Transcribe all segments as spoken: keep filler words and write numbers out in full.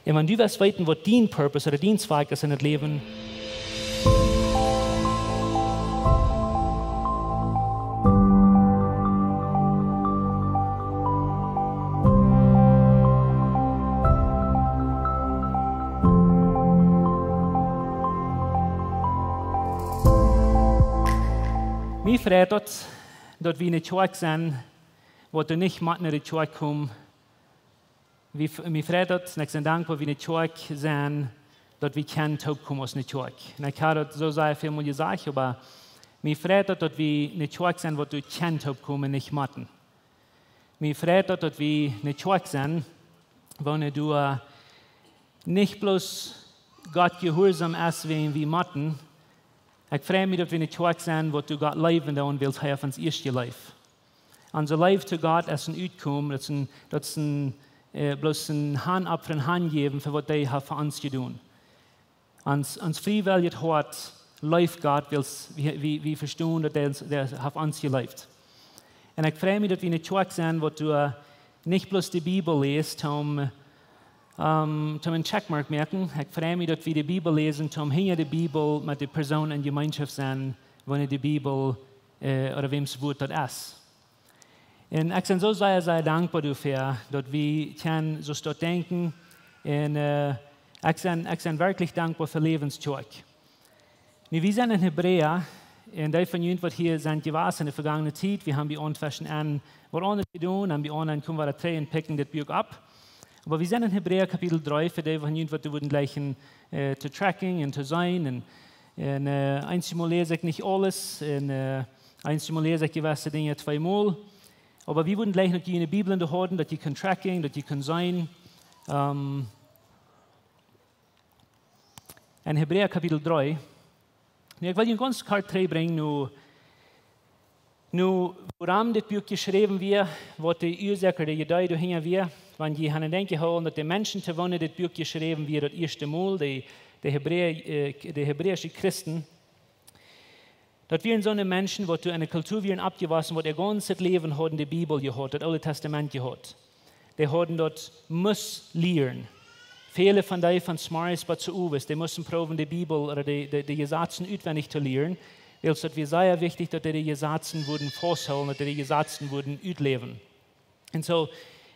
Un wan du west weeten, waut dien Purpose ooda dien Zweck es en daut Läwen, mie freit daut, daut wie ne Kjoakj sent, waut doa nich mott no de Kjoakj komen. Wie f-, mie freit daut, un ekj sie dankboa, wie ne Kjoakj sent, daut wie kjennen toopkomen aus ne Kjoakj. Un ekj hab daut soo sea väl mol jesajcht, oba mie freit daut, daut wie ne Kjoakj sent, waut doa kjennen toopkomen, nich motten. Mie freit daut, daut wie ne Kjoakj sent, wua doa nich bloos Gott jehuarsom es, wäajen wie motten. Ekj frei mie, daut wie ne Kjoakj sent, waut doa Gott leewen doonen, wiels hee haft ons ieescht jeleeft. Onse Leew to Gott es een Utkomen, daut es een, daut es een, äh, bloos een Hauntopfren, Hanjäwen fa waut hee haft fa ons jedonen. Ons, ons friewelljet Hoat leeft Gott, wiels wie, wie, wie vestonen, daut hee ons, hee haft ons jeleeft. Un ekj frei mie, daut wie ne Kjoakj sent, waut doa nich bloos de Bibel läst, om, ähm, om een Checkmark moaken. Ekj frei mie, daut wie de Bibel läsen, om hinja de Bibel met de Persoon en Jemeenschoft sennen, wua de Bibel, äh, ooda wäms Wuat daut es. Un ekj sie soo sea, sea dankboa doafäa, daut wie kjennen soo doa denkjen. Un, äh, ekj sie, ekj sie werkjlich dankboa fa Läwens Kjoakj. Nu, wie sent en Hebräa, un dee von junt, waut hia sent jewast en de vegongne Tiet, wie haben bie ons tweschenen waut aundret jedonen, un bie ons komen wie trigj un picken dit Buak opp. Oba wie sent en Hebräa Kapitel dree, fa dee von junt, waut doa wudden jlikjen, äh, to tracking un to seenen. Un, un, äh, eenjemol läs ekj nich aules, un, äh, eenjemol läs ekj jewesse Dinja tweemol. Oba wie wudden jlikjen, daut jie ne Bibel en de Haunt haben, daut jie kjennen tracking, daut jie kjennen seenen. Ähm, en Hebräa Kapitel dree. Nu, ekj well junt gaunz kort trigjbrinjen, nu, nu, wuarom dit Buak jeschräwen wia, waut de Uasoak, de Idee doahinja wia, wan jie haben en Denkj jehoolen, daut de Menschen, to woone dit Buak jeschräwen wia, daut ieeschte Mol, de, de Hebräa, äh, de hebräische Christen, daut wieren soone Menschen, waut doa en eene Kultua wieren oppjewossen, waut äa gaunzet Läwen hauden de Bibel jehaut, daut Oole Tastament jehaut. Dee hauden daut musst lieren. Väle von dee von zemorjes bat zeowes, dee musten proowen de Bibel ooda de, de, de Jesazen utwendich to lieren, wiels daut wia sea wichtich, daut dee de Jesazen wudden fausthoolen, daut dee de Jesazen wudden utläwen. Un soo,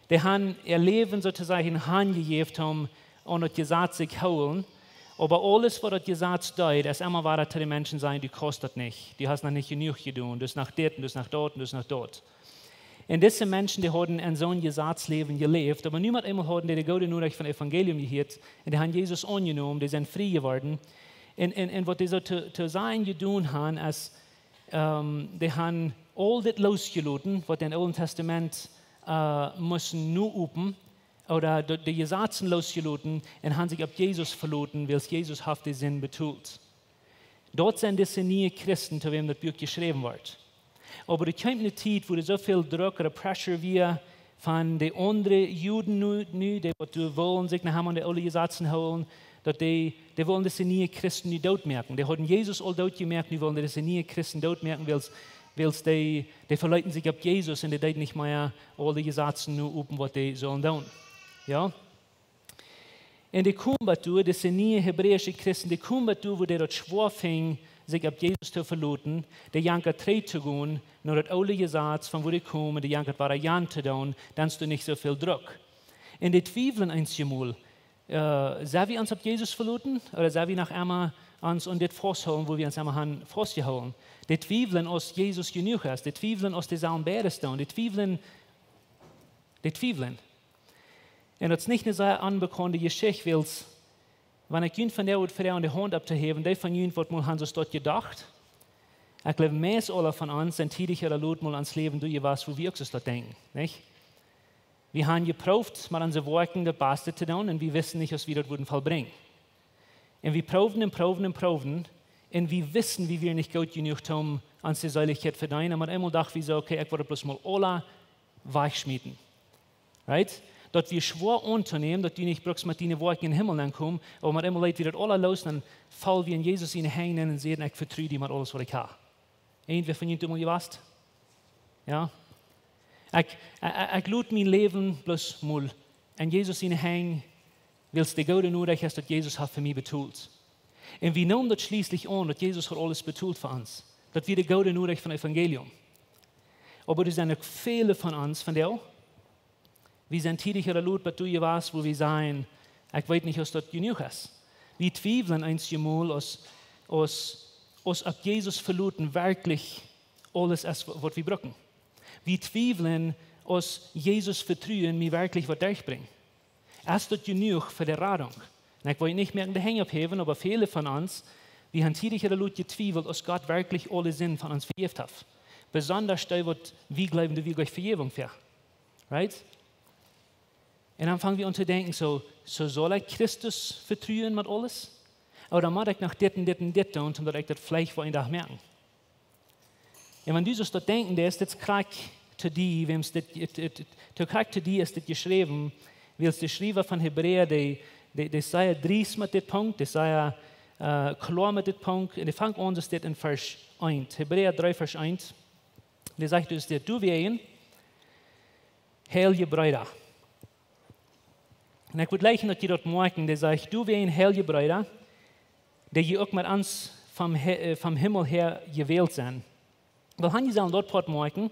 dee haben äa Läwen soo to sajen hanjejäft, om aun daut Jesaz sikj hoolen. Oba aules, waut daut Jesaz deed, es emma wada to de Menschen sajen: Du kaust daut nich. Du hast noch nich jenuach jedonen. Du hast noch dit un du hast noch daut un du hast noch daut. Un dise Menschen, dee hauden en soon Jesazläwen jeläft, oba nu met eemol hauden dee de goode Norecht von Evangelium jehieet, un dee haben Jesus aunjenomen, dee sent frie jeworden. Un, un, un waut dee soo to, to sajen jedonen haben, es, ähm, dee haben aul dit losjeloten, waut em Oolen Tastament, äh, musten nu open, ooda de, de Jesazen losjeloten, un haben sikj opp Jesus veloten, wiels Jesus haft de Sind betolt. Daut sent dise niee Christen, to wäm daut Buak jeschräwen woat. Oba doa kjeem ne Tiet, wua doa soo väl Druck ooda Pressure wia von de aundre Juden nu, nu, dee waut doa wullen sikj noch aun de oole Jesazen hoolen, daut dee, dee wullen dise niee Christen nu dootmoaken. Dee hauden Jesus aul dootjemoakt, nu wullen dee dise niee Christen dootmoaken, wiels, wiels dee, dee veleeten sikj opp Jesus un dee deeden nich mea aul de Jesazen nu open, waut dee sullen doonen. Jo? Un dee kjeemen bat doa, dise niee hebräische Christen, dee kjeemen bat doa, wua dee daut schwoa fungen, sikj opp Jesus to veloten, dee jankat trigj to gonen no daut oole Jesaz, von wua dee kjeemen, dee jankat wada jan to doonen, dan es doa nich soo väl Druck. Un dee twiewlen eenjemol, äh, sell wie ons opp Jesus veloten, ooda sell wie noch emma ons aun dit fausthoolen, wua wie ons emma haben faustjehoolen? Dee twiewlen, aus Jesus jenuach es, dee twiewlen, aus dee sellen beides doonen, dee twiewlen, dee twiewlen. Un daut es nich ne sea onbekaunde Jeschicht, wiels, wan ekj junt von dee wudd froagen, de Haunt opptohäwen, dee von junt, waut mol haben soo waut jedocht, ekj jleew, meist aule von ons sent tiedich ooda lot mol en ons Läwen doa jewast, wua wie uk soo waut denkjen, nich? Wie haben jeprooft, met onse Woakjen daut Baste to doonen, un wie wisten nich, aus wie daut wudden vollbrinjen. Un wie proowden un proowden un proowden, un wie wisten, wie wieren nich goot jenuach, om ons de Seelichkjeit vedeenen, oba eemol docht wie soo: Okay, ekj woa daut bloos mol aula wajchschmieten. Right? Daut wia schwoa auntonämen, daut du nich brukst met diene Woakjen em Himmel aunkomen, oba met eemol leet wie daut aula loos, dan foll wie en Jesus siene Henj nenn un säden: Ekj vetru die met aules, waut ekj hab. Irjentwäa von junt mol jewast? Jo? Ekj, ekj, ekj lot mien Läwen bloos mol en Jesus siene Henj Wiels de goode Norecht es, daut Jesus haft fa mie betolt. Un wie neemen daut schlieslich aun, daut Jesus haft aules betolt fa ons. Daut wia de goode Norecht von Evangelium. Oba doa sent uk väle von ons, von dee, wie sent tiedich ooda lot bat doa jewast, wua wie sajen: "Ekj weet nich, aus daut jenuach es." Wie twiewlen eenjemol, aus, aus, aus opp Jesus veloten werkjlich aules es, wa-, waut wie brucken. Wie twiewlen, aus Jesus vetruen mie werkjlich waut derchbrinjt. Es daut jenuach fa de Radunk? Un ekj well nich mea de Henj opphäwen, oba väle von ons, wie haben tiedich ooda lot jetwiewelt, aus Gott werkjlich aule Sind von ons vejäft haft. Besonda dee, waut wie jleewen, daut wie derch Vejäwunk wea. Right? Un dan fang wie aun to denkjen, soo, soo saul ekj Christus vetruen met aules? Ooda mott ekj noch dit un dit un dit doonen, om daut ekj daut veleicht woa een Dach moakjen? Un wan du soo daut denkjen deist, dit es krakjt to die, wäms dit, it, it, it, to krakjt to die es dit jeschräwen, wiels de Schriewa von Hebräa, dee, dee, dee es sea driest met dit Punkt, dee es sea, äh, kloa met dit Punkt, un dee fangt aun, soo steit en Varsch eent, Hebräa dree, Varsch eent, dee sajcht dus dit: "Doawäajen, heilje Breeda." Un ekj wudd jleichen, daut jie daut moakjen, dee sajcht: "Doawäajen, heilje Breeda, dee jie uk met ons vom Hi-, äh, vom Himmel häa jewält sent." Well, han jie sellen daut Poat moakjen,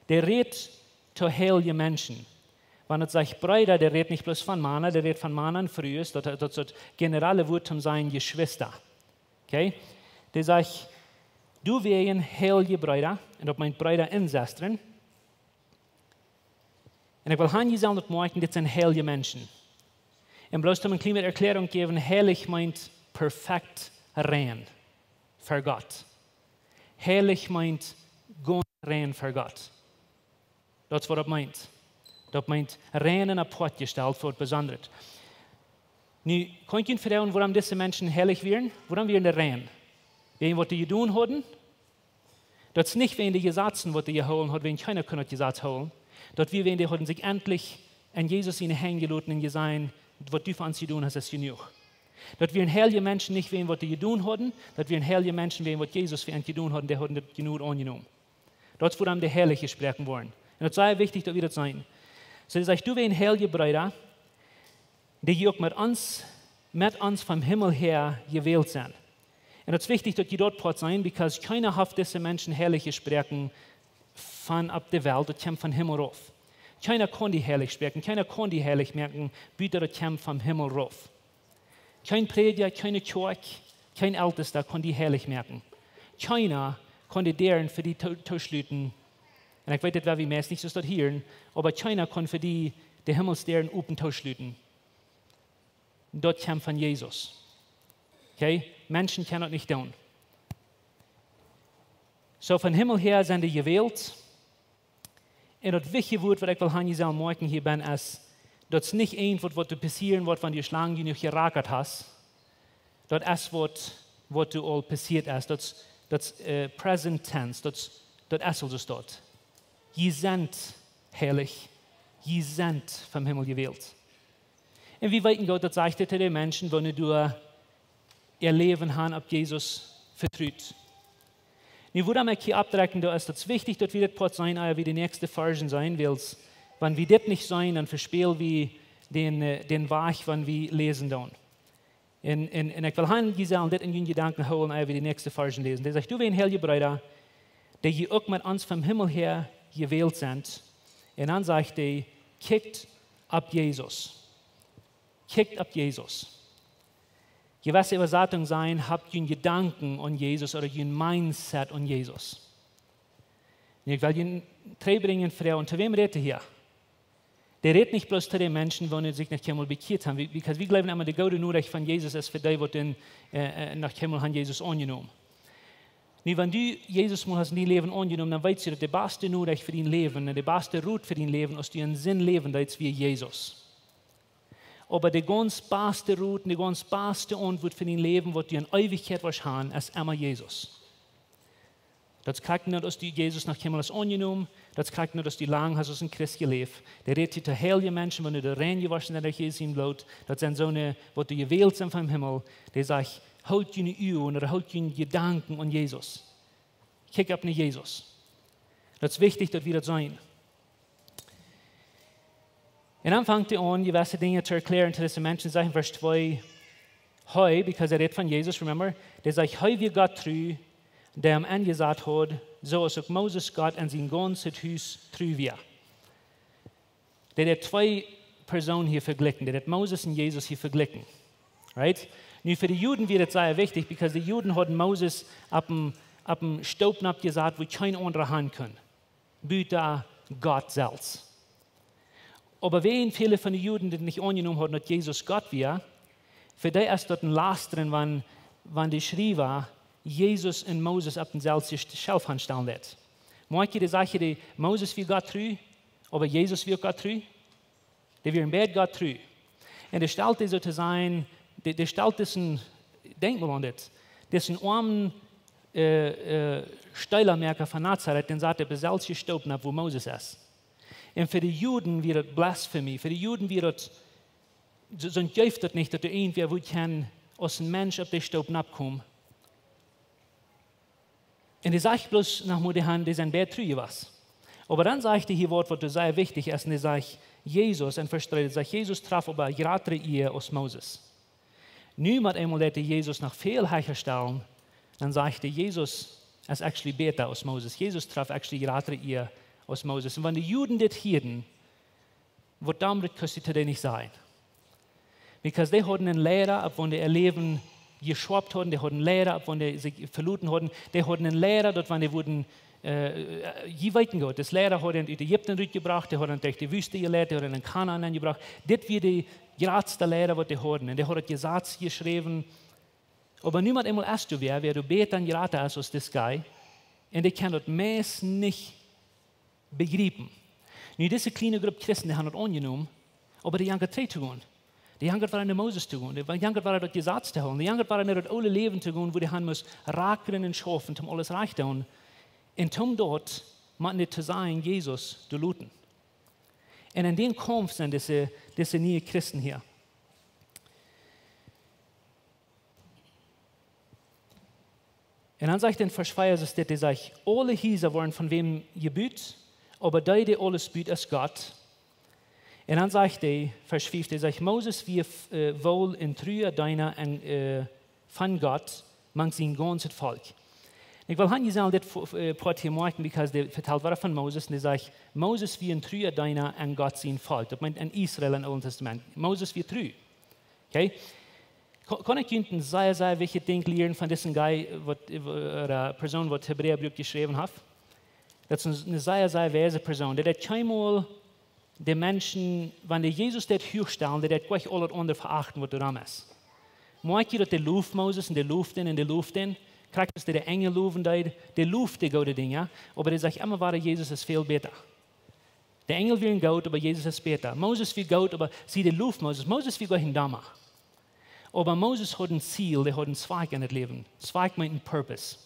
dee rät to heilje Menschen. Wan et sajcht Breeda, dee rät nich bloos von Mana, dee rät von Mana un Frues, daut, daut es daut generale Wuat toom sajen Jeschwista. Okay? Dee sajcht: "Doawäajen, heilje Breeda", un daut meent Breeda un Sestren. Un ekj well han, jie sellen daut moakjen, dit sent heilje Menschen. Un bloos om een kjlien bät Erkjläarunk jäwen, heilich meent perfekt rein fa Gott. Heilich meent gaunz rein fa Gott. Daut es waut daut meent. Daut meent rein un apoat jestalt fa waut Besondret. Nu, kaun jie froagen, wuarom dise Menschen heilich wieren? Wuarom wieren dee rein? Wäajen waut dee jedonen hauden? Daut es nich wäajen de Jesazen, waut dee jehoolen hauden, wäajen kjeena kunn daut Jesaz hoolen. Daut wia, wäajen dee hauden sikj endlich aun Jesus siene Henj jeloten un jesajen: "Waut du fa ons jedonen hast, es jenuach." Daut wieren heilje Menschen nich wäajen waut dee jedonen hauden, daut wieren heilje Menschen wäajen waut Jesus fa an jedonen haud, dee hauden daut Jnod aunjenomen. Daut es wuarom dee heilich jesproaken worden. Un daut es sea wichtich, daut wie daut seenen. Soo, dee sajcht: "Doawäajen, heilje Breeda, dee jie uk met ons, met ons vom Himmel häa jewält sent." Un daut es wichtich, daut jie daut Poat seenen, because kjeena haft dise Menschen heilich jesproaken von opp de Welt, daut kjemt vom Himmel rauf. Kjeena kaun dee heilich sproaken, kjeena kaun dee heilich moakjen, buta daut kjemt vom Himmel rauf. Kjeen Prädja, kjeene Kjoakj, kjeen Eltesta kaun dee heilich moakjen. Kjeena kaun de Däaren fa die to-, tooschluten. Un ekj weet, daut woa wie meist nich soo daut hieren, oba kjeena kaun fa die de Himmelsdäaren open tooschluten. Daut kjemt von Jesus. Okay? Menschen kjennen daut nich doonen. Soo, vom Himmel häa sent dee jewält. Un daut wichtje Wuat, waut ekj well han, jie sellen moakjen hia bennen, es, daut es nich eent waut, waut doa passieren woat, wan du lang jenuach jerakat hast. Daut es waut, waut doa aul passieet es. Daut es, daut es, äh, present tense. Daut es, daut es aul soo daut. Jie sent heilich. Jie sent vom Himmel jewält. Un wie weeten goot, daut sajcht hee to de Menschen, waut nu doa äa Läwen han opp Jesus vetrut. Nu, wuarom ekj hia oppdrekjen doo, es daut wichtich, daut wie daut Poat seenen, ea wie de näakjste Varschen seenen, wiels wan wie dit nich seenen, dan vespäl wie dän, äh, dän Wajch, wan wie läsen doonen. Un, un, un ekj well han, jie sellen dit en june Jedanken hoolen, ea wie de näakjste Varschen läsen. Dee sajcht: "Doawäajen, heilje Breeda, dee jie uk met ons vom Himmel häa jewält sent." Un dan sajcht hee: "Kjikjt opp Jesus." Kjikjt opp Jesus. Jewesse Äwasatungen sajen: "Habt june Jedanken aun Jesus" ooda "jun mindset aun Jesus." Nu, ekj well junt trigjbrinjen, Fru, un to wäm rät hee hia? Dee rät nich bloos to de Menschen, waut sikj noch kjeenmol bekjieet haben, wie, because wie jleewen emma, de goode Norecht von Jesus es fa dee, waut dan, äh, äh, noch kjeenmol haben Jesus aunjenomen. Nu, wan du Jesus mol hast en dien Läwen aunjenomen, dan weetst du, daut de baste Norecht fa dien Läwen un de baste Rot fa dien Läwen, aus du en Sind läwen deist, wia Jesus. Oba de gaunz baste Rot un de gaunz baste Auntwuat fa dien Läwen, waut du en Eewichkjeit woascht haben, es emma Jesus. Daut es krakjt nich, aus du Jesus noch kjeenmol hast aunjenomen, daut es krakjt nich, aus du lang hast aus een Christ jeläft. Dee rät hia to heilje Menschen, wan dee rein jewoschen sent derch Jesus sien Bloot, daut sent soone, waut doa jewält sent vom Himmel, dee sajcht: "Hoolt june Uagen ooda hoolt june Jedanken aun Jesus. Kjikjt opp no Jesus." Daut es wichtich, daut wie daut seenen. Un dan fangt hee aun, jewesse Dinja to erkjlären to dise Menschen, sajcht en Varsch twee, hee, because hee rät von Jesus, remember, dee sajcht, hee wia Gott tru, dee am enjesat haud, soo aus uk Moses Gott en sien gaunzet Hus tru wia. Dee deed twee Persoonen hia vejlikjen, dee deed Moses un Jesus hia vejlikjen. Right? Nu, fa de Juden wia daut sea wichtich, because de Juden hauden Moses opp een, opp een Stoop nopp jesat, wua kjeen aundra han kunn, buta Gott selfst. Oba wäajen väle von de Juden dit nich aunjenomen hauden, daut Jesus Gott wia, fa dee es daut een Lastren, wan, wan de Schriewa Jesus un Moses opp dänselwjen St-, Schelf hanstalen deit. Moakj jie de Sach, dee Moses wia Gott tru, oba Jesus wia Gott tru? Dee wieren beid Gott tru. Un dee stalt dee soo to sajen, dee, dee stalt disen, denkj mol aun dit, disen oamen, äh, äh, Steelamäaka von Nazaret, dän sat hee opp dänselwjen Stoop nopp, wua Moses es. Un fa de Juden wia daut Blasphemie, fa de Juden wia daut, soo, soo jeef daut nich, daut doa irjentwäa wudd kjennen aus een Mensch opp dee Stoop noppkomen. Un dee sajcht bloos noch mau, dee han, dee sent beid tru jewast. Oba dan sajcht hee hia waut, waut sea wichtich es, un dee sajcht, Jesus, en Varsch dree, dee sajcht, Jesus trof oba jratre Ea aus Moses. Nu met eemol deit hee Jesus noch väl hecha stalen, dan sajcht hee, Jesus es actually bäta aus Moses. Jesus trof actually jratre Ea aus Moses. Un wan de Juden dit hieeden, waut doamet kust du to dee nich sajen? Because dee hauden een Liera, opp waut dee äa Läwen jeschaupt hauden, dee hauden een Liera, opp waut dee sikj veloten hauden, dee hauden een Liera, daut wan dee wudden, äh, jie weeten goot, dis Liera haud an ut Ägipten rutjebrocht, dee haud an derch de Wüste jeleit, dee haud an Kanaan aunjebrocht. Dit wia de jratste Liera, waut dee hauden. Un dee haud daut Jesaz jeschräwen. Oba nu met eemol es doa wäa, wäa doa bäta un jrata es aus dis guy. Un dee kaun daut meist nich bejriepen. Nu, dise kjliene Grupp Christen, dee han daut aunjenomen, oba dee jankat trigj to gonen. Dee jankat wada no Moses to gonen. Dee jankat wada daut Jesaz to hoolen. Dee jankat wada no daut oole Läwen to gonen, wua dee han must rakren un schaufen, om aules rajcht to doonen. Un om daut, mau nich to sajen, Jesus, doa loten. Un en dän Kaumf sent dise, dise niee Christen hia. Un dan sajcht en Varsch vea, es dit, dee sajcht, aule Hiesa woaren von wäm jebut, oba dee, dee aules but, es Gott. Un dan sajcht hee, Varsch fief, dee sajcht, Moses wia, äh, woll een trua Deena un, äh, von Gott, mank sien gaunzet Volkj. Ekj well han, jie sellen dit vo-, äh, Poat hia moakjen, because dee vetalt wada von Moses, un dee sajcht, Moses wia een trua Deena aun Gott sien Volkj. Daut meent aun Israel em Oolen Tastament. Moses wia tru. Okay? Kaun, kaun ekj junt een sea, sea wichtjet Dinkj lieren von disen guy, waut, äh, ooda Persoon, waut Hebräabreef jeschräwen haft? Daut es een, een sea, sea weise Persoon. Dee deed kjeenmol de Menschen, wan dee Jesus deed huach stalen, dee deed jlikj aul daut aundre veachten, waut doaromm es. Moakj jie daut, dee loft Moses un dee loft dän un dee loft dän, krakjt aus dee de Enjel lowen deed, dee loft de goode Dinja, oba dee sajcht emma wada, Jesus es väl bäta. De Enjel wieren goot, oba Jesus es bäta. Moses wia goot, oba see, dee loft Moses. Moses wia goa kjeen Domma. Oba Moses haud een Ziel, dee haud een Zwakj en daut Läwen. Zwakj meent een purpose.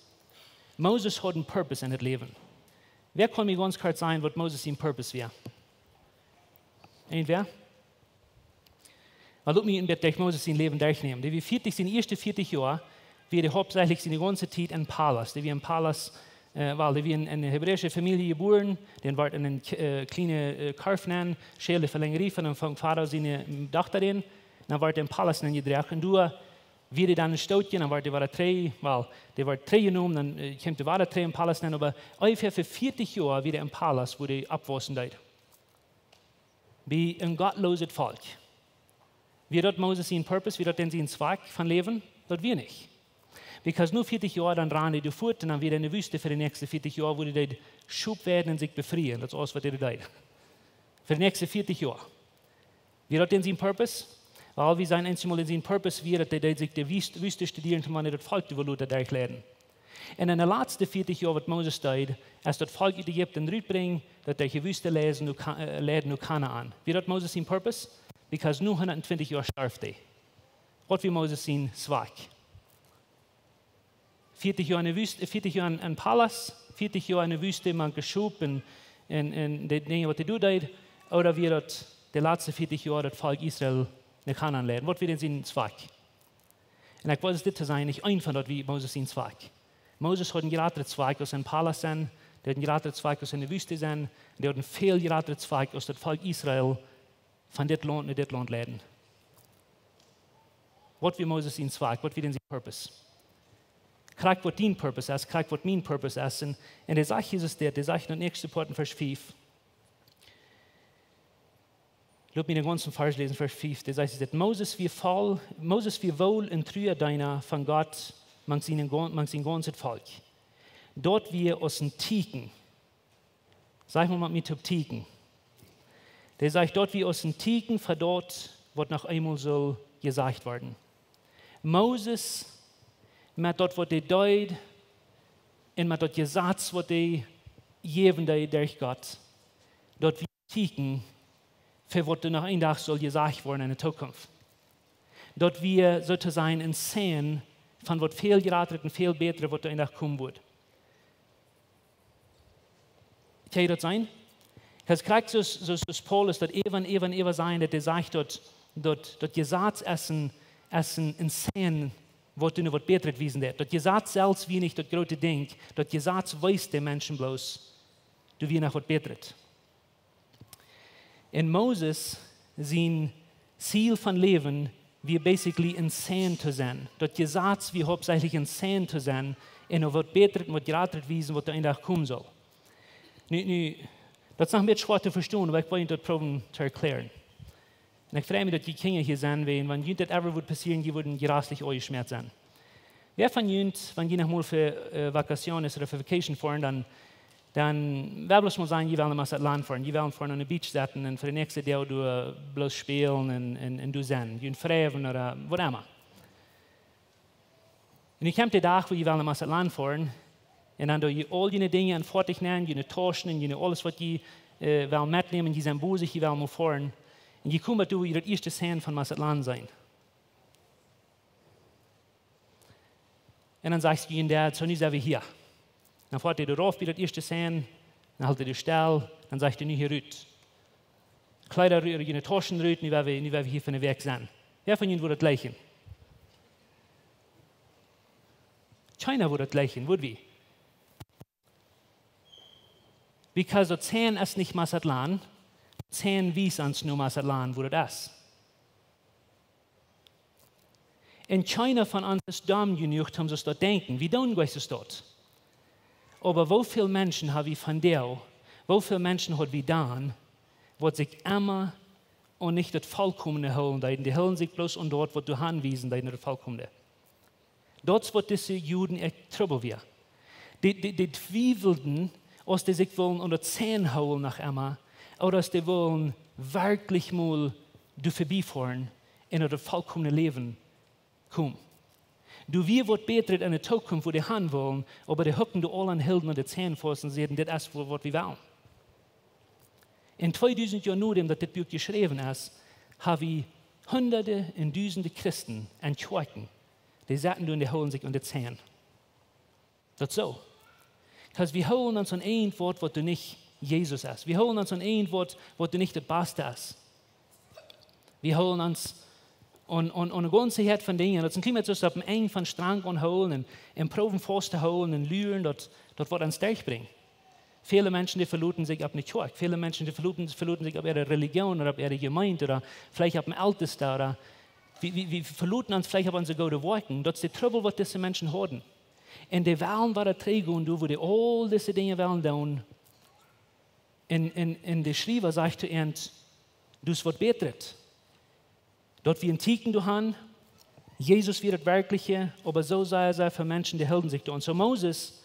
Moses haud een purpose en daut Läwen. Wäa kaun mie gaunz kort sajen, waut Moses sien purpose wia? Irjentwäa? Oba lot mie een bät derch Moses sien Läwen derchnämen. Dee wia vieetich, siene ieeschte vieetich Joa, wia dee hauptsächlich siene gaunze Tiet em Palaust. Dee wia em Palaust, äh, well, dee wia en, en eene hebräische Famielje jebuaren, dee wort en een, äh, kjliene, äh, Korf nenn, Schäle von Farao siene, mm, Dochta nenn, dan wort dee em Palaust nenn jedroagen. Un doa wia dee dan een Stootje, dan wort dee wada trigj, well, dee wort trigjjenomen, dan, äh, kjeem dee wada trigj em Palaust nenn, oba onjefäa fa vieetich Joa wia dee em Palaust, wua dee oppwaussen deed. Bie een gottlooset Volkj. Wia daut Moses sien purpose, wia daut dan sien Zwakj von Läwen? Daut wia nich. Because no vieetich Joa dan rand dee fuat un dan wia dee en de Wüste fa de näakjste vieetich Joa, wua dee deed Schop weiden un sikj befrieen. Daut es aules, waut dee deed. Fa de näakjste vieetich Joa. Wia daut dan sien purpose? Well, wie seenen eensjemol, sien purpose wia, daut hee deed sikj de Wüst-, Wüste studieren, toom wan hee daut Volkj doa wia loten derchleiden. Un en de latste vieetich Joa, waut Moses deed, es daut Volkj ut Ägipten rutbrinjen, daut derch de Wüste leiden no Ka-, äh, leiden no Kanaan. Wia daut Moses sien purpose? Because no hundatentwintich Joa storf hee. Waut wia Moses sien Zwakj? Vieetich Joa en de Wüste, vieetich Joa en, em Palaust, vieetich Joa en de Wüste mank de Schop un, un, un de Dinja, waut hee doa deed, ooda wia daut de latste vieetich Joa daut Volkj Israel no Kanaan leiden? Waut wia dan sien Zwakj? Un ekj well dit to sajen, nich eent von daut wia Moses sien Zwakj. Moses haud een jratret Zwakj aus em Palaust sennen, dee haud een jratret Zwakj aus en de Wüste sennen, dee haud een väl jratret Zwakj aus daut Volkj Israel von dit Launt no dit Launt leiden. Waut wia Moses sien Zweck? Waut wia dän sien Purpose? Krakjt waut dien Purpose es, krakjt waut mien Purpose es. Un, un dee sajcht Jesus dit, dee sajcht en daut näakjste Poat en Varsch fief. Lot mie dän gaunzen Varsch läsen, Varsch fief. Dee sajcht dit: Moses wia voll, Moses wia woll een trua Deena von Gott mank sien gaun-, mank sien gaunzet Volkj. Daut wia aus een Tieekjen. Saj mol met mie toop: Tieekjen. Dee sajcht, daut wia aus een Tieekjen fa daut, waut noch eemol sull jesajcht woaren. Moses, met daut waut hee deed, un met daut Jesaz waut hee jäwen deed derch Gott, daut wia een Tieekjen fa waut doa noch een Dach sull jesajcht woaren en de Tookunft. Daut wia, soo to sajen, een Sign von waut väl jratret un väl bätret, waut doa een Dach komen wudd. Kaun jie daut seenen? Because krakjt soo aus, soo aus, soo aus Paulus daut äwa, äwa, äwa sajcht, daut hee sajcht, daut, daut, daut Jesaz es een, es een, een Sign, waut doa waut bätret wiesen deit. Daut Jesaz selfst wia nich daut groote Dinkj, daut Jesaz wees de Menschen bloos, doa wia noch waut bätret. Un Moses sien Ziel von Läwen wia basically een Sign to sennen. Daut Jesaz wia hauptsächlich een Sign to sennen, un waut bätret, waut jratret wiesen, waut doa een Dach komen sull. Nu, nu, daut es noch een bät schwoa to vestonen, oba ekj well junt daut proowen to erkjlären. Un ekj frei mie, daut jie Kjinja hia sent, wiels wan junt daut ever wudd passieren, jie wudden jreslich utjeschmäat sennen. Wäa von junt, wan jie noch mol fa, äh, Vacation es ooda fa Vacation foaren, dan, dan, well bloos mol sajen, jie wellen no Mazatlan foaren, jie wellen foaren aun de Beach sitten un fa de näakjste Doag doa bloos spälen un, un, un doa sennen, jie wellen frieen ooda waut emma. Un nu kjemt de Dach, wua jie wellen no Mazatlan foaren, un dan doo jie aul june Dinja en Foatich nämen, june Tauschen un june aules, waut jie, äh, wellen metnämen, jie sent bosich, jie wellen mol foaren. Un jie komen doa, wua jie daut ieeschte Sign von Mazatlan seenen. Un dan sajcht june Dad: "Soo, nu sent wie hia." Dan foat hee doa rauf bie daut ieeschte Sign, dan helt hee doa stell, dan sajcht hee: "Nu hia rut. Kjleeda rut, june Tauschen rut, nu woa wie, nu woa wie hia fa eene Wäakj sennen." Wäa von junt wudd daut jlikjen? Kjeena wudd daut jlikjen, wudd wie? Because daut Sign es nich Mazatlan, daut Sign wiest ons no Mazatlan, wua daut es. Un kjeena von ons es domm jenuach, om soo to denkjen. Wie doonen nich soo. Oba woo väl Menschen ha wie vondoag, woo väl Menschen haud wie dan, waut sikj emma aun nich daut Vollkomne hoolen deeden, dee hoolen sikj bloos aun daut, waut doa han wiesen deed no daut Vollkomne. Daut es waut dise Juden äa Trubbel wia. Dee, dee, dee twiewelden, aus dee sikj wullen aun daut Sign hoolen noch emma, ooda aus dee wullen werkjlich mol doa verbie foaren un no daut vollkomne Läwen komen. Doa wia waut bätret en de Tookunft, wua dee han wullen, oba dee huckten doa aul aun, hilden aun daut Sign faust un säden: "Dit es wa-, waut wie wellen." Un tweedusent Joa nodäm daut dit Buak jeschräwen es, ha wie hundade un dusende Christen en Kjoakjen, dee sitten doa un dee hoolen sikj aun daut Sign. Daut es soo. Because wie hoolen ons aun een Wuat, waut doa nich Jesus es. Wie hoolen ons aun een Wuat, waut doa nich daut baste es. Wie hoolen ons aun, aun, aun eene gaunze Häad von Dinja. Daut es een kjlien bät soo aus opp een Enj von Strank aunhoolen un, un proowen faust to hoolen un luren, daut, daut woat ons derchbrinjen. Väle Menschen, dee veloten sikj opp eene Kjoakj. Väle Menschen, dee veloten, veloten sikj opp äare Relijoon ooda opp äare Jemeent ooda veleicht opp eenen Eltesta ooda wie, wie, wie veloten ons veleicht opp onse goode Woakjen. Daut es de Trubbel, waut dise Menschen hauden. Un dee wellen wada trigjgonen, doa wua dee aul dise Dinja wellen doonen. Un, un, un de Schriewa sajcht to an: "Doa es waut bätret." Daut wia een Tieekjen doa han, Jesus wia daut werkjliche, oba soo sea, sea väl Menschen, dee hilden sikj doa aun. Soo Moses,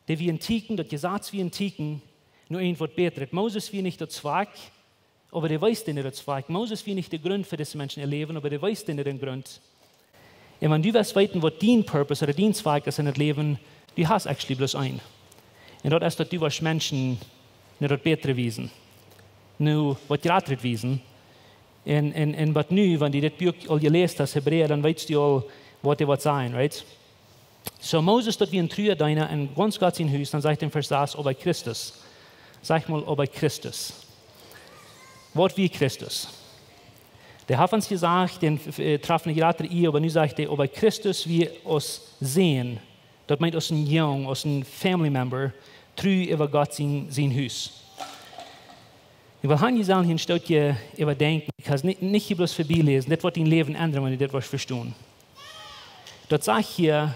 dee wia een Tieekjen, daut Jesaz wia een Tieekjen, no een waut bätret. Moses wia nich daut Zweck, oba dee wees an daut Zweck. Moses wia nich de Grunt fa dise Menschen äa Läwen, oba dee wees an dän Grunt. Un wan du west weeten, waut dien Purpose ooda dien Zweck es en daut Läwen, du hast actually bloos een. Un daut es, daut du woascht Menschen no daut Bätre wiesen, no waut Jratret wiesen. Un, un, un waut nu, wan du dit Buak aul jeläst hast, Hebräa, dan weetst du aul, waut hee woat sajen, right? Soo Moses, daut wia een trua Deena en gaunz Gott sien Hus, dan sajcht hee en Varsch sas: "Oba Christus." Saj mol: "Oba Christus." Waut wia Christus? Dee haft ons jesajcht, dän, äh, trof nich jratre Ea, oba nu sajcht hee: "Oba Christus wia aus Sän." Daut meent aus een Jung, aus een family member, tru äwa Gott sien, sien Hus. Ekj well han, jie sellen hia een Stootje äwadenkjen, because nich, nich hia bloos verbie läsen, dit woat dien Läwen endren, wan du dit woascht vestonen. Daut sajcht hia,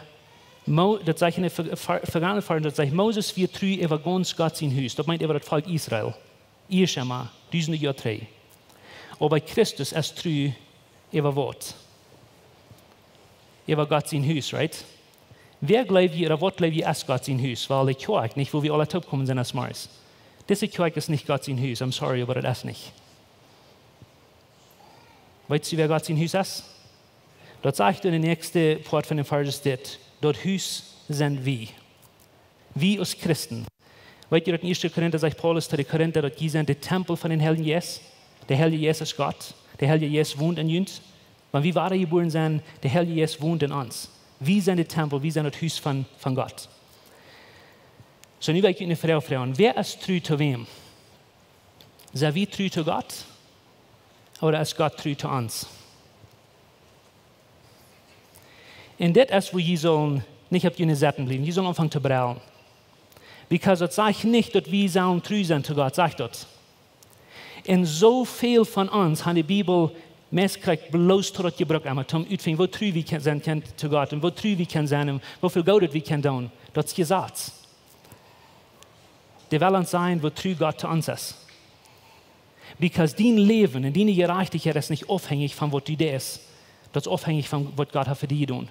Mo-, daut sajcht en de Ver-, Ver-, Vergangenheit, daut sajcht, Moses wia tru äwa gaunz Gott sien Hus. Daut meent äwa daut Volkj Israel. Ieescht emol, dusende Joa trigj. Oba Christus es tru äwa waut? Äwa Gott sien Hus, right? Wäa jleew jie, ooda waut jleew jie es Gott sien Hus? Well, de Kjoakj, nich, wua wie aula toopjekomen sent aus Mars. Dise Kjoakj es nich Gott sien Hus, I'm sorry, oba daut es nich. Weetst du, wäa Gott sien Hus es? Daut sajcht en de näakjste Poat von dän Varsch dit. Daut Hus sent wie. Wie aus Christen. Weetst du, daut en ieeschte Korinta sajcht Paulus to de Korinta, daut jie sent de Tempel von dän Heiljen Jeist? De Heilje Jeist es Gott. De Heilje Jeist wont en junt. Wan wie wadajebuaren sent, de Heilje Jeist wont en ons. Wie sent de Tempel, wie sent daut Hus von, von Gott. Soo, nu well ekj junt eene Froag froagen. Wäa es tru to wäm? Sent wie tru to Gott? Ooda es Gott tru to ons? Un dit es, wua jie sellen nich opp june sitten bliewen. Jie sellen aunfangen to brellen. Because daut sajcht nich, daut wie sellen tru sennen to Gott, sajcht daut. Un soo väl von ons han de Bibel meist krakjt bloos to daut jebrukt, emma toom utfinjen, woo tru wie kjennen sennen kjennen to Gott un woo tru wie kjennen sennen un woo väl Goodet wie kjennen doonen. Daut es Jesaz. Dee well ons sajen, woo tru Gott to ons es. Because dien Läwen un diene Jerajchtichkjeit es nich aufhenjich von waut du deist. Daut es aufhenjich von waut Gott haft fa die jedonen.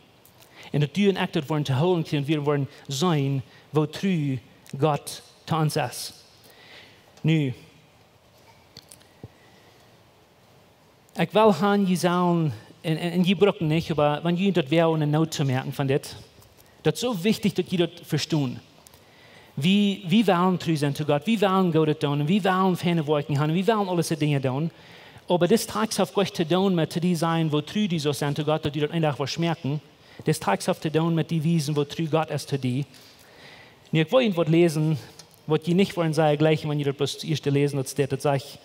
Un daut du un ekj daut woaren to hoolen kjrieen, wie woaren seenen, woo tru Gott to ons es. Nu, ekj well han, jie sellen, un, un, un jie brucken nich, oba wan jie daut wäa eene Noot to moaken von dit, daut es soo wichtich, daut jie daut vestonen. Wie, wie wellen tru sennen to Gott, wie wellen Goodet doonen, wie wellen feine Woakjen han, wie wellen aule Dinja doonen. Oba dis Tekst haft nuscht to doonen met to die sajen, woo tru du sust sennen to Gott, daut du daut een Dach woascht moaken. Dis Tekst haft to doonen met die wiesen, woo tru Gott es to die. Nu, ekj well junt waut läsen, waut jie nich woaren sajen jlikj, wan jie daut bloos daut ieeschte läsen, daut steit, daut sajcht,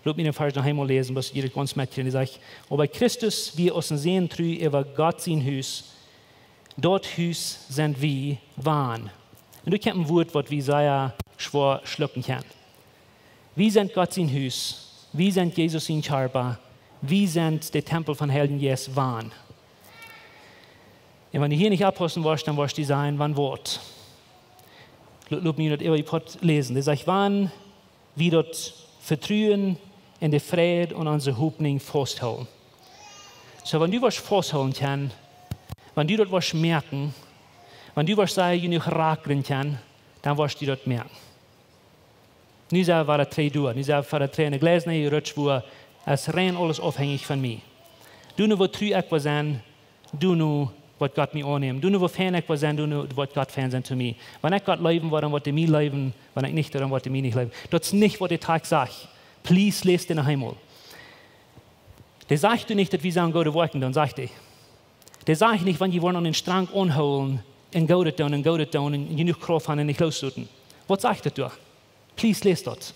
lot mie dän Varsch noch eemol läsen, bloos jie daut gaunz moaken, dee sajcht: Oba Christus wia aus een Sän tru äwa Gott sien Hus, daut Hus sent wie, wan. Un doa kjemt een Wuat, waut wie sea schwoa schlucken kjennen. Wie sent Gott sien Hus, wie sent Jesus sien Kjarpa, wie sent de Tempel von Heiljen Jeist, wan. Un wan du hia nich oppaussen woascht, dan woascht du sajen, wan waut. Lo-, lot mie daut äwa die Poat läsen. Dee sajcht, wan wie daut Vetruen un de Freid aun onse Hopninj fausthoolen. Soo, wan du waut fausthoolen kaust, wan du daut woascht moaken, wan du woascht sea jenuach rakren kjennen, dan woascht du daut moaken. Nu sent wie wada trigj doa, nu sent wie wada trigj enne Gleisnis jerutcht, wua et rein aules aufhenjich von mie. Doo nu, woo tru ekj woa sennen, doo nu, waut Gott mie aunnämen. Doo nu, woo fein ekj woa sennen, doo nu, waut Gott fein sennen to mie. Wan ekj Gott leewen woa, dan woat hee mie leewen, wan ekj nich doo, dan woat hee mie nich leewen. Daut es nich, waut de Tekst sajcht. Please, läs dän eemol. Dee sajcht doa nich, daut wie sellen goode Woakjen doonen, sajcht hee. Dee sajcht nich, wan jie woaren aun dän Strank aunhoolen un Goodet doonen un Goodet doonen un jenuach Krauft han un nich loosloten. Waut sajcht daut doa? Please, läs daut.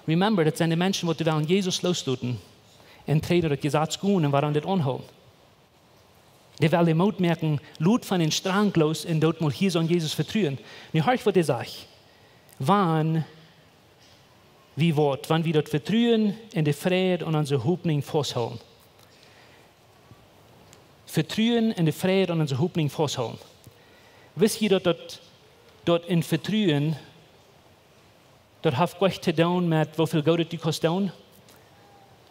Remember, daut sent de Menschen, waut dee wellen Jesus loosloten un trigj daut Jesaz gonen un woaren dit aunhoolen. Dee wellen dee Moot moaken, lot von dän Strank loos un doot mol hia soo aun Jesus vetruen. Nu horcht, waut hee sajcht. Wan wie waut, wan wie daut Vetruen un de Freid aun onse Hopninj fausthoolen. Vetruen un de Freid aun onse Hopninj fausthoolen. Wist jie daut, daut, daut een Vetruen, daut haft nuscht to doonen met woo väl Goodet du kaust doonen?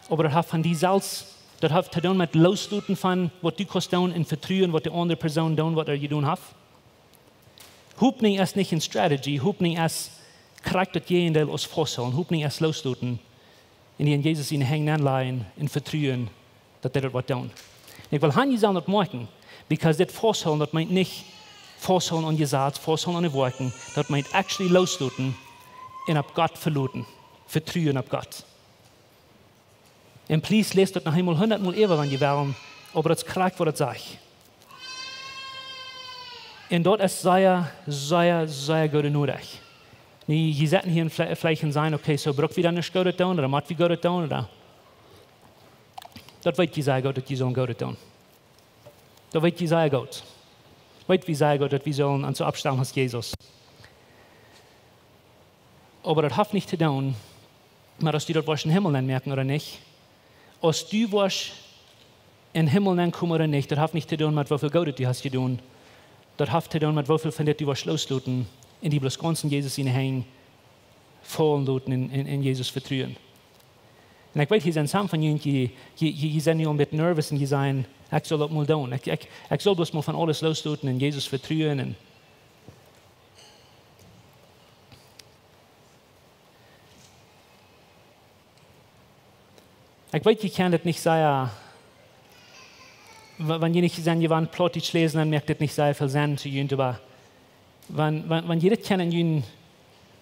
Oba daut haft von die selfst, daut haft to doonen met loosloten von waut du kaust doonen un vetruen, waut de aundre Persoon doonen, waut hee jedonen haft. Hopninj es nich een strategy, Hopninj es krakjt daut Jäajendeel aus fausthoolen. Hopninj es loosloten un dee en Jesus siene Henj nenlajen un vetruen, daut hee daut woat doonen. Un ekj well han, jie sellen daut moakjen, because dit fausthoolen, daut meent nich fausthoolen aun Jesaz, fausthoolen aun de Woakjen, daut meent actually loosloten un opp Gott veloten, vetruen opp Gott. Un please, läs daut noch eemol hundatmol äwa, wan jie wellen, oba daut es krakjt, waut daut sajcht. Un daut es sea, sea, sea goode Norecht. Nu, jie sitten hia un vle-, veleicht sajen: Okay, soo bruck wie dan nich Goodet doonen, ooda mott wie Goodet doonen, ooda? Daut weet jie sea goot, daut jie sellen Goodet doonen. Daut weet jie sea goot. Weet wie sea goot, daut wie sellen ons soo oppstalen aus Jesus. Oba daut haft nich to doonen met aus du daut woascht em Himmel nenmoaken ooda nich. Aus du woascht em Himmel nenkomen ooda nich, daut haft nich to doonen met woo väl Goodet du hast jedonen. Daut haft to doonen met woo väl von dit du woascht loosloten un die bloos gaunz en Jesus siene Henj faulen loten un, un, un Jesus vetruen. Un ekj weet, hia sent some von junt, jie, jie, jie, jie sent nu aul een bät nervous un jie sajen: "Ekj saul daut mol doonen. Ekj, ekj, ekj saul bloos mol von aules loosloten un Jesus vetruen." Un ekj weet, jie kjennen daut nich sea, wa-, wan jie nich sent jewant Plautdietsch läsen, dan moakt daut nich sea väl Senn to junt, oba wan, wan, wan jie daut kjennen en jun,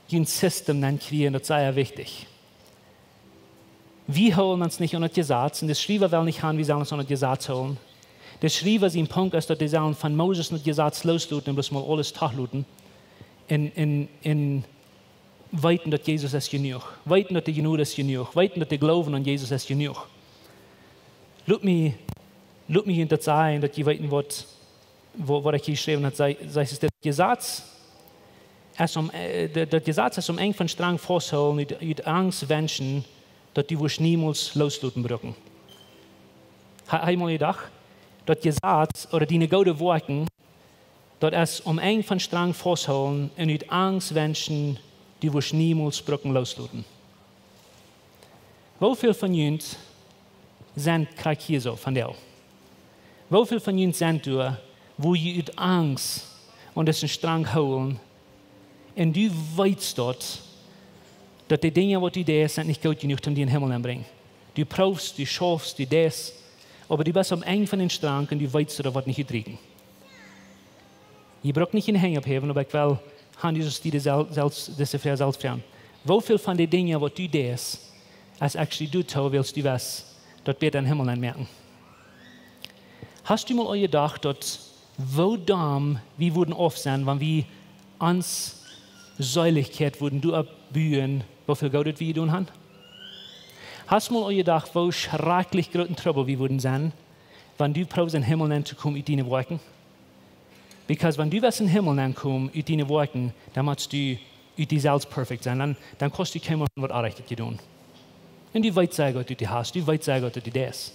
jun System dan kjrieen, daut es sea wichtich. Wie hoolen ons nich aun daut Jesaz, un de Schriewa well nich han, wie sellen ons aun daut Jesaz hoolen. De Schriewa sien Punkt es, daut dee sellen von Moses un daut Jesaz loosloten un bloos mol aules toloten. Un, un, un weeten, daut Jesus es jenuach. Weeten, daut de Jnod es jenuach. Weeten, daut de Gloowen aun Jesus es jenuach. Lot mie, lot mie junt daut sajen, daut jie weeten, waut, waut, waut ekj hia jeschräwen hab. Saj, saj es dit: Jesaz es om, äh, daut, daut Jesaz es om Enj von strenj fausthoolen, ut, ut Angst wenschen, daut du woascht niemols loosloten brucken. Ha-, hast du mol jedocht, daut Jesaz ooda diene goode Woakjen, daut es om Enj von strenj fausthoolen un ut Angst wenschen, du woascht niemols brucken loosloten? Woo väl von junt sent krakjt hia soo vondoag? Woo väl von junt sent doa, wua jie ut Angst aun disen Strenj hoolen un du weetst daut, daut de Dinja, waut du deist, sent nich goot jenuach, om die em Himmel nenbrinjen? Du proowst, du schaufst, du deist, oba du best aum Enj von dän Strenj un du weetst, daut woat nich utrieekjen. Jie brucken nich june Henj opphäwen, oba ekj well han, du saust die sel-, selfst, dise Froag selfst froagen: Woo väl von de Dinja, waut du deist, es actually doatoo, wiels du weetst, daut woat die em Himmel nenmoaken? Hast du mol aul jedocht, daut woo domm wie wudden auf sennen, wan wie onse Seelichkjeit wudden doaropp buen, woo väl Goodet wie jedonen haben? Hast du mol aul jedocht, woo schrakjlich grooten Trubbel wie wudden sennen, wan du proowst em Himmel nentokomen ut diene Woakjen? Because wan du west em Himmel nenkomen ut diene Woakjen, dan motst du ut die selfst perfekt sennen. Dan, dan kaust du kjeenmol waut Orrajchtet jedonen. Un du weetst sea goot, waut du hast. Du weetst sea goot, waut du deist.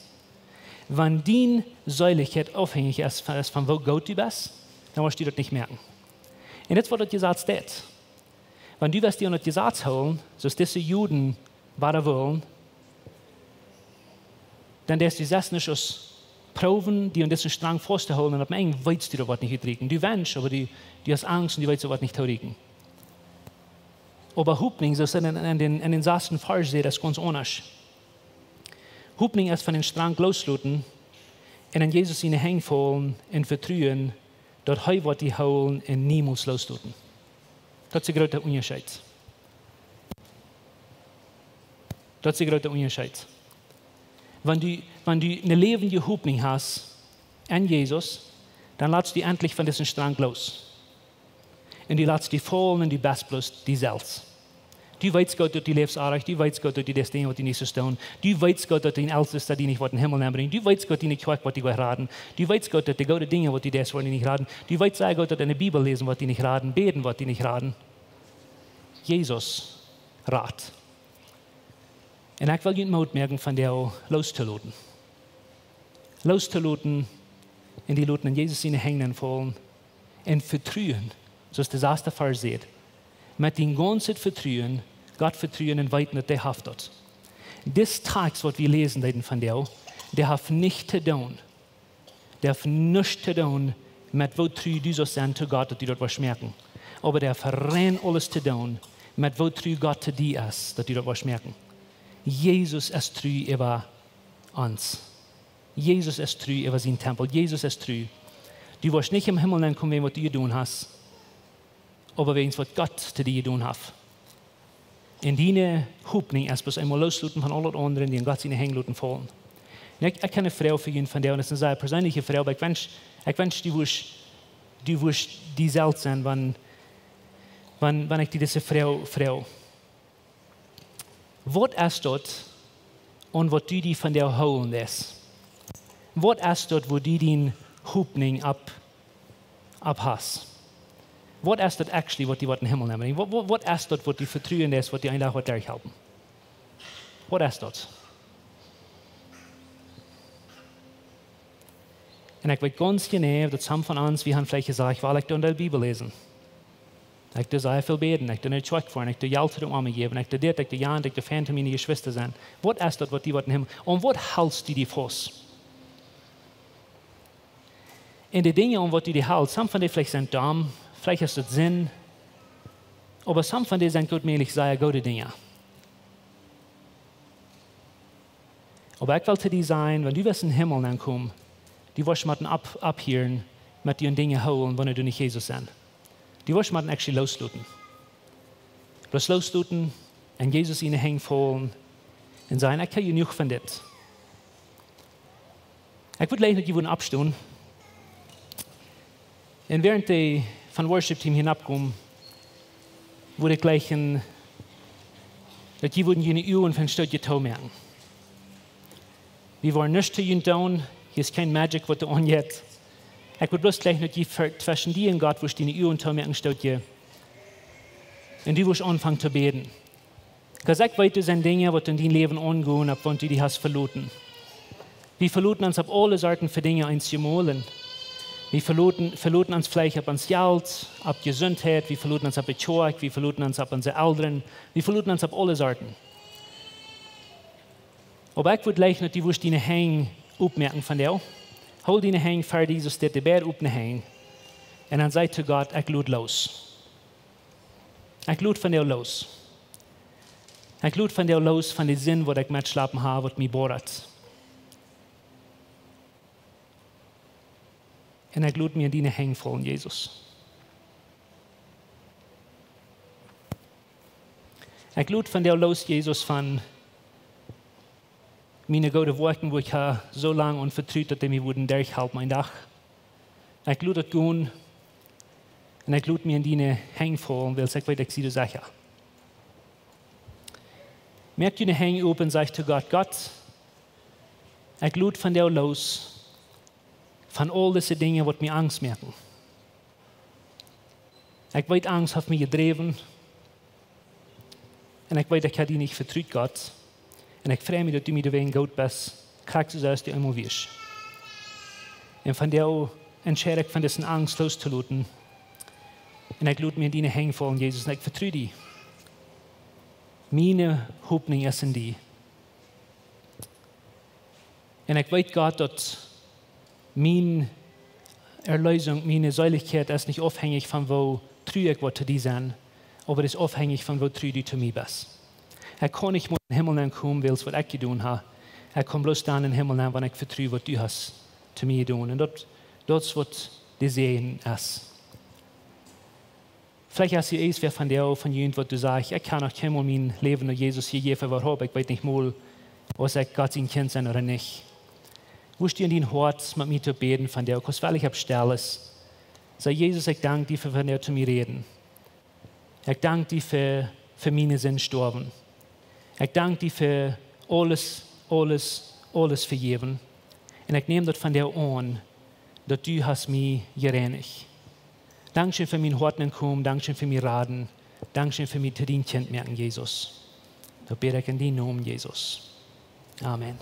Wan diene Seelichkjeit aufhenjich es von, es von woo goot du best, dan woascht du daut nich moakjen. Un dit es, waut daut Jesaz deit. Wan du west die aun daut Jesaz hoolen, soo aus dise Juden wada wullen, dan deist du selfst nuscht aus proowen, die aun disen Strenj faust to hoolen, un opp eemol weetst du, daut woat nich utrieekjen. Du wenschst, oba du, du hast Angst un du weetst, daut woat nich utrieekjen. Oba Hopninj, soo aus en, en, en dän, en dän sassten Varsch sajcht, es gaunz aundasch. Hopninj es von dän Strenj loosloten un en Jesus siene Henj faulen un vetruen, daut hee woat die hoolen un niemols loosloten. Daut es de groote Unjascheet. Daut es de groote Unjascheet. Wan du, wan du ne läwendje Hopninj hast en Jesus, dan latst du endlich von disen Strenj loos. Un du latst die faulen un du best bloos die selfst. Du weetst goot, daut du läfst orrajcht. Du weetst goot, daut du deist Dinja, waut du nich sust doonen. Du weetst goot, daut dien Eltesta die nich woat em Himmel nenbrinjen. Du weetst goot, diene Kjoakj woat die nich raden. Du weetst goot, daut de goode Dinja, waut du deist, woaren die nich raden. Du weetst sea goot, daut en de Bibel läsen woat die nich raden, bäden woat die nich raden. Jesus rat. Un ekj well junt Moot moaken, von dee loostoloten. Loostoloten un die loten en Jesus siene Henj faulen un vetruen, soo aus de sasste Varsch sajcht, met dien gaunzet Vetruen, Gott vetruen un weeten, daut hee haft daut. Dis Tekst, waut wie läsen deeden von dee, dee haft nuscht to doonen, dee haft nuscht to doonen met woo tru du saust sennen to Gott, daut du daut woascht moakjen. Oba dee haft rein aules to doonen met woo tru Gott to die es, daut du daut woascht moakjen. Jesus es tru äwa ons. Jesus es tru äwa sienen Tempel. Jesus es tru. Du woascht nich em Himmel nenkomen, wäajen waut du jedonen hast, oba wäajen waut Gott to die jedonen haft. Un diene Hopninj es bloos eemol loosloten von aul daut aundre un die en Gott siene Henj loten faulen. Un ekj, ekj hab ne Froag fa junt von dee, un daut es ne sea perseenelje Froag, oba ekj wensch, ekj wensch, du wurscht, du wurscht die selfst sennen, wan, wan, wan ekj die dise Froag froag. Waut es daut, aun waut du die von dee hoolen deist? Waut es daut, wua du diene Hopninj opp, opp hast? Waut es daut actually, waut die waut em Himmel nämen? Waut, waut, waut es daut, waut die vetruen es, waut die een Dach waut derchhalpen? Waut es daut? Un ekj weet gaunz jeneiw, daut some von ons, wie haben veleicht jesajcht: "Well, ekj doo de Bibel läsen. Ekj doo sea väl bäden, ekj doo ne Kjoakj foaren, ekj doo Jelt to de Oame jäwen, ekj doo dit, ekj doo jant, ekj doo fein to miene Jeschwista sennen." Waut es daut, waut die waut em Himmel? Aun waut halst du die faust? Un de Dinja, aun waut du die halst, some von dee veleicht sent domm, veleicht es daut Sind, oba some von dee sent goot mäajlich sea goode Dinja. Oba ekj well to die sajen, wan du woascht em Himmel aunkomen, du woascht motten opp-, opphieren met die Dinja hoolen, wan du nich Jesus best. Du woascht motten actually loosloten. Bloos loosloten un Jesus siene Henj faulen un sajen: "Ekj hab jenuach von dit." Ekj wudd jleichen, daut jie wudden oppstonen. Un wäarent dee vom Worship Team hia oppkomen, wudd ekj jleichen, daut jie wudden june Uagen fa een Stootje toomoaken. Wie woaren nuscht to junt doonen, hia es kjeen Magic, waut doa aunjeit. Ekj wudd bloos jleichen, daut jie ver-, tweschen die un Gott wurscht june Uagen toomoaken een Stootje. Un du wurscht aunfangen to bäden. 'Cause ekj weet, doa sent Dinja, waut en dien Läwen aungonen, opp waut du die hast veloten. Wie veloten ons opp aule Sorten von Dinja eenjemol. Wie veloten, veloten ons veleicht opp ons Jelt, opp Jesuntheit, wie veloten ons opp de Kjoakj, wie veloten ons opp onse Elren, wie veloten ons opp aule Sorten. Oba ekj wudd jleichen, daut du wurscht diene Henj oppmoaken vondoag. Hool diene Henj ver Jesus, dit de beid oppne Henj. Un dan saj to Gott: "Ekj lot loos. Ekj lot vondoag loos. Ekj lot vondoag loos von de Sind, waut ekj metjeschlapen hab, waut mie bodat. Un ekj lot mie en diene Henj faulen, Jesus. Ekj lot vondoag loos, Jesus, von miene goode Woakjen, wua ekj hab soo lang aun vetrut, daut dee mie wudden derchhalpen een Dach. Ekj lot daut gonen. Un ekj lot mie en diene Henj faulen, wiels ekj weet, ekj sie doa secha." Moak diene Henj op un saj to Gott: "Gott, ekj lot vondoag loos von aul dise Dinja, waut mie Angst moaken. Ekj weet, Angst haft mie jedräwen. Un ekj weet, ekj hab die nich vetrut, Gott. Un ekj frei mie, daut du mie doawäajen goot best, krakjt soo aus du eemol wieescht. Un vondoag entscheid ekj, von dise Angst loos to loten. Un ekj lot mie en diene Henj faulen, Jesus, un ekj vetru die. Miene Hopninj es en die. Un ekj weet, Gott, daut miene Erleesunk, miene Seelichkjeit es nich aufhenjich von woo tru ekj woa to die sennen, oba daut es aufhenjich von woo tru du to mie best. Ekj kaun nich mol em Himmel nenkomen, wiels waut ekj jedonen hab. Ekj kaun bloos dan em Himmel nenn, wan ekj vetru, waut du hast to mie jedonen. Un daut, daut es, waut de Säajen es." Veleicht es hia eent wäa von dee, von junt, waut du sajchst: "Ekj hab noch kjeenmol mien Läwen aun Jesus jejäft, äwahaupt, ekj weet nich mol, aus ekj Gott sien Kjint sie ooda nich." Wurscht du en dien Hoat met mie to bäden vondoag, aus wan ekj opp stell es. Saj: "Jesus, ekj dank die fa vondoag to mie räden. Ekj dank die fa, fa miene Sind stoawen. Ekj dank die fa aules, aules, aules vejäwen. Un ekj näm daut vondoag aun, daut du hast mie jereinicht. Dankscheen fa mien Hoat nenkomen, dankscheen fa mie raden, dankscheen fa mie to dien Kjint moaken, Jesus." Daut bäd ekj en dienen Nomen, Jesus. Amen.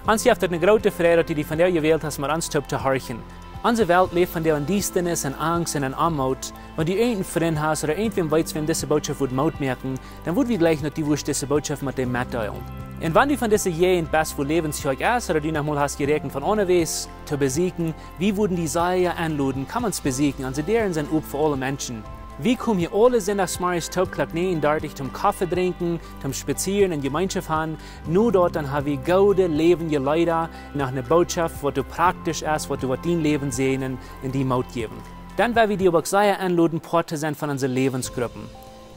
Ons jeft et eene groote Freid, daut du die vondoag jewält hast, met ons toop to horchen. Onse Welt läft vondoag en Diestanis, en Angst un en Oamoot. Wan du eenen Frint hast ooda irjentwäm weetst, wäm dise Botschaft wudd Moot moaken, dan wudd wie jleichen, daut du wurscht dise Botschaft met däm metdeelen. Un wan du von dise Jäajent best, wua Läwens Kjoakj es, ooda du noch mol hast jeräakjent von onjewäss to besieekjen, wie wudden die sea enloden, komm ons besieekjen, onse Däaren sent op fa aule Menschen. Wie komen hia aule Sindachsmorjes toop Klock näajen dartich toom Koffe drinkjen, toom spazieren un Jemeenschoft haben. Nu doa, dan hab wie goode läwendje Leeda, noch eene Botschaft, waut doa praktisch es, waut doa woat dien Läwen säajnen un die Moot jäwen. Dan well wie die oba uk sea enloden, Poat to sennen von onse Läwensgruppen.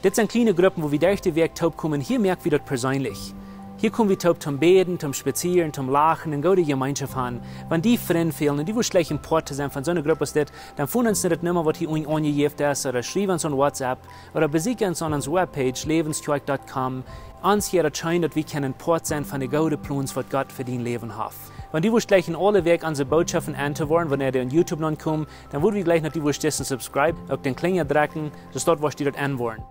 Dit sent kjliene Gruppen, wua wie derch de Wäakj toop komen. Hia moak wie daut perseenlich. Hia kom wie toop toom bäden, toom spazieren, toom lachen un goode Jemeenschoft haben. Wan die Frind fälen un du wurscht jleichen Poat to sennen von soone Grupp aus dit, dan foon ons no de Numma, waut hia unjen aunjejäft es, ooda schriew ons aun WhatsApp, ooda besieekj ons aun onse Webpage, läwens kjoakj dot com. Ons hia daut scheen, daut wie kjennen Poat sennen von de goode Plons, waut Gott fa dien Läwen haft. Wan du wurscht jleichen aule Wäakj onse Bootschoften en to woaren, wanea dee aun YouTube nopp komen, dan wudd wie jleichen daut du wurscht disen subscribe, uk dän Kjlinja drekjen, soo daut du wurscht daut en woaren.